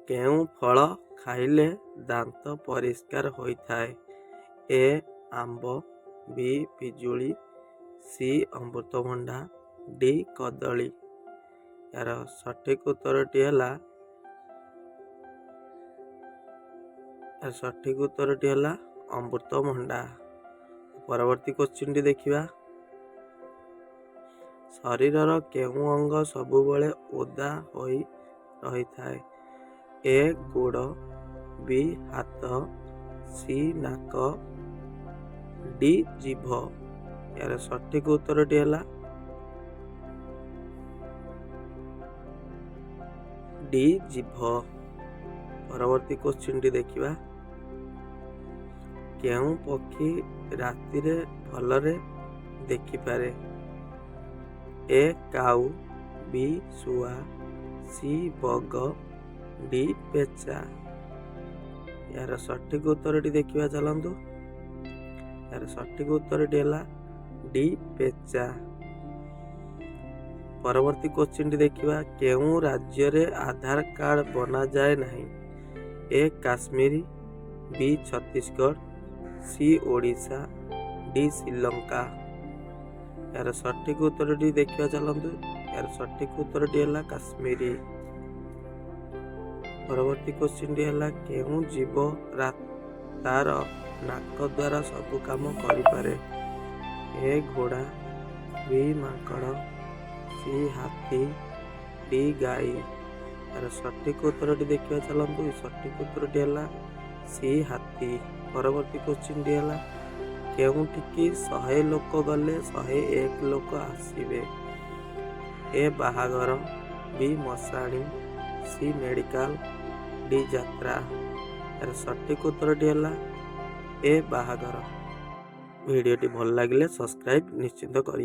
କେଉଁ ଫଳ ଖାଇଲେ ଦାନ୍ତ ପରିଷ୍କାର ହୋଇଥାଏ? ଏ ଆମ୍ବ, ବି ପିଜୁଳି, ସି ଅମୃତଭଣ୍ଡା, ଡି କଦଳୀ। ଏହାର ସଠିକ୍ ଉତ୍ତରଟି ହେଲା, ଏହାର ସଠିକ୍ ଉତ୍ତରଟି ହେଲା ଅମୃତଭଣ୍ଡା। ପରବର୍ତ୍ତୀ କୋଶ୍ଚିନ୍ଟି ଦେଖିବା। ଶରୀରର କେଉଁ ଅଙ୍ଗ ସବୁବେଳେ ଓଦା ହୋଇ ରହିଥାଏ? ଏ ଗୋଡ଼, ବି ହାତ, ସି ନାକ, ଡି ଜିଭ। ଏହାର ସଠିକ୍ ଉତ୍ତରଟି ହେଲା ଡି ଜିଭ। ପରବର୍ତ୍ତୀ କୋଶ୍ଚିନ୍ଟି ଦେଖିବା। କେଉଁ ପକ୍ଷୀ ରାତିରେ ଭଲରେ ଦେଖିପାରେ? ଏ କାଉ, ବି ଶୁଆ, ସି ବଗ, ଡି ପେଚା। ଏହାର ସଠିକ୍ ଉତ୍ତରଟି ଦେଖିବା ଚାଲନ୍ତୁ। ଏହାର ସଠିକ୍ ଉତ୍ତରଟି ହେଲା ଡି ପେଚା। ପରବର୍ତ୍ତୀ କୋଶ୍ଚିନ୍ଟି ଦେଖିବା। କେଉଁ ରାଜ୍ୟରେ ଆଧାର କାର୍ଡ଼ ବନାଯାଏ ନାହିଁ? ଏ କାଶ୍ମୀର, ବି ଛତିଶଗଡ଼, ସି ଓଡ଼ିଶା, ଡି ଶ୍ରୀଲଙ୍କା। ଏହାର ସଠିକ୍ ଉତ୍ତରଟି ଦେଖିବା ଚାଲନ୍ତୁ। ଏହାର ସଠିକ୍ ଉତ୍ତରଟି ହେଲା କାଶ୍ମୀର। ପରବର୍ତ୍ତୀ କୋଶ୍ଚିନ୍ଟି ହେଲା, କେଉଁ ଜୀବ ତାର ନାକ ଦ୍ୱାରା ସବୁ କାମ କରିପାରେ? ଏ ଘୋଡ଼ା, ବି ମାଙ୍କଡ଼, ସି ହାତୀ, ଡି ଗାଈ। ଏହାର ସଠିକ୍ ଉତ୍ତରଟି ଦେଖିବା ଚାଲନ୍ତୁ। ସଠିକ୍ ଉତ୍ତରଟି ହେଲା ସି ହାତୀ। ପରବର୍ତ୍ତୀ କୋଶ୍ଚିନ୍ଟି ହେଲା, କେଉଁଠିକି 100 ଲୋକ ଗଲେ 101 ଲୋକ ଆସିବେ? ଏ ବାହାଘର, ବି ମଶାଣି, ସି ମେଡ଼ିକାଲ, ଡି ଯାତ୍ରା। ଏହାର ସଠିକ୍ ଉତ୍ତରଟି ହେଲା ଏ ବାହାଘର। ଭିଡ଼ିଓଟି ଭଲ ଲାଗିଲେ ସବସ୍କ୍ରାଇବ୍ ନିଶ୍ଚିତ କରିବେ।